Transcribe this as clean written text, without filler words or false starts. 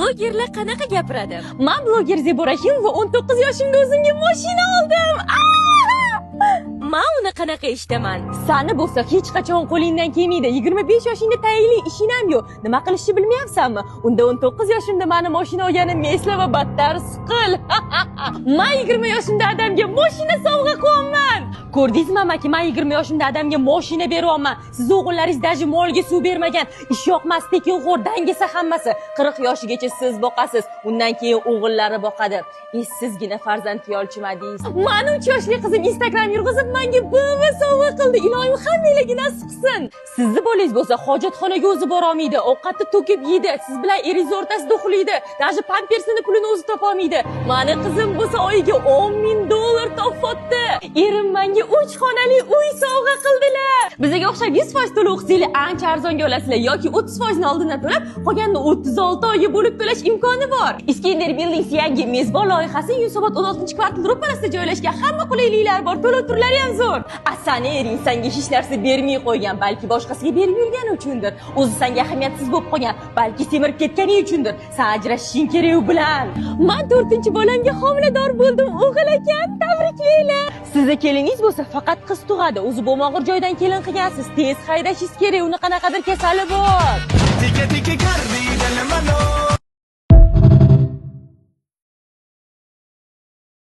Blogerlar qanaqa gapiradi? Man bloger Zebo Rahimova, 19 yoshimda o'zimga mashina oldim. Man uni qanaqa eshitaman? Sani bo'lsa hech qachon qo'lingdan kelmaydi. 25 yoshingda tayinli ishing ham yo'q. Nima qilishni bilmayapsanmi? Unda 19 yoshimda mani mashina olganimni esla va battar siqil. Man 20 yoshimda adamga mashina sovg'a qilyapman. Ko'rdingizmi, amaki, man 20 yoshimda adamga mashina beryapman. Siz o'g'illaringiz даже molga suv bermagan. Ish yoqmas, tekinxo'r, dangasa hammasi. 40 yoshigacha siz boqasiz. Undan keyin o'g'illari boqadi. Essizgina farzand yolchimadingiz. Mani 3 yoshli qizim Instagram yurg'izib menga BMW sovg'a qildi. Iloyim hammanglarga nasib qilsin. Sizni bolangiz bo'lsa hojatxonaga o'zi bora olmaydi, ovqatni to'kib yeydi, siz bilan eringiz o'rtasida uxlaydi, даже pampersini pulini o'zi topolmaydi. Mani qizim bo'lsa oyiga 10 ming dollar topyapti. Erim menga 3 xonali uy sovg'a qildilar. Bizga o'xshab 100% to'lov qilsanglar ancha arzonga olasizlar yoki 30% ni oldindan to'lab, qolganini 36 oyga bo'lib to'lash imkoni bor. Iskender Buildings yangi Mezbon loyihasi Yunusobod 16-kvartal ro'parasida joylashgan. Hamma qulayliklar bor, to'lov turlari ham zo'r. Asani ering senga hech narsa bermay qo'ygan, balki boshqasiga berib yurgani uchundir. O'zi senga ahamiyatsiz bo'lib qolgan, balki semirib ketgani uchundir. San ajrashishing kerak u bilan. Man 4-bolamga homilador bo'ldim, o'g'il ekan, tabriklaylar. Sizni keliningiz bo'lsa faqat qiz tug'adi. O'zi bo'lmog'ir joydan kelin qilgansiz, tez haydashingiz kerak, uni qanaqadir kasali bor. Tiki tiki kardi mano.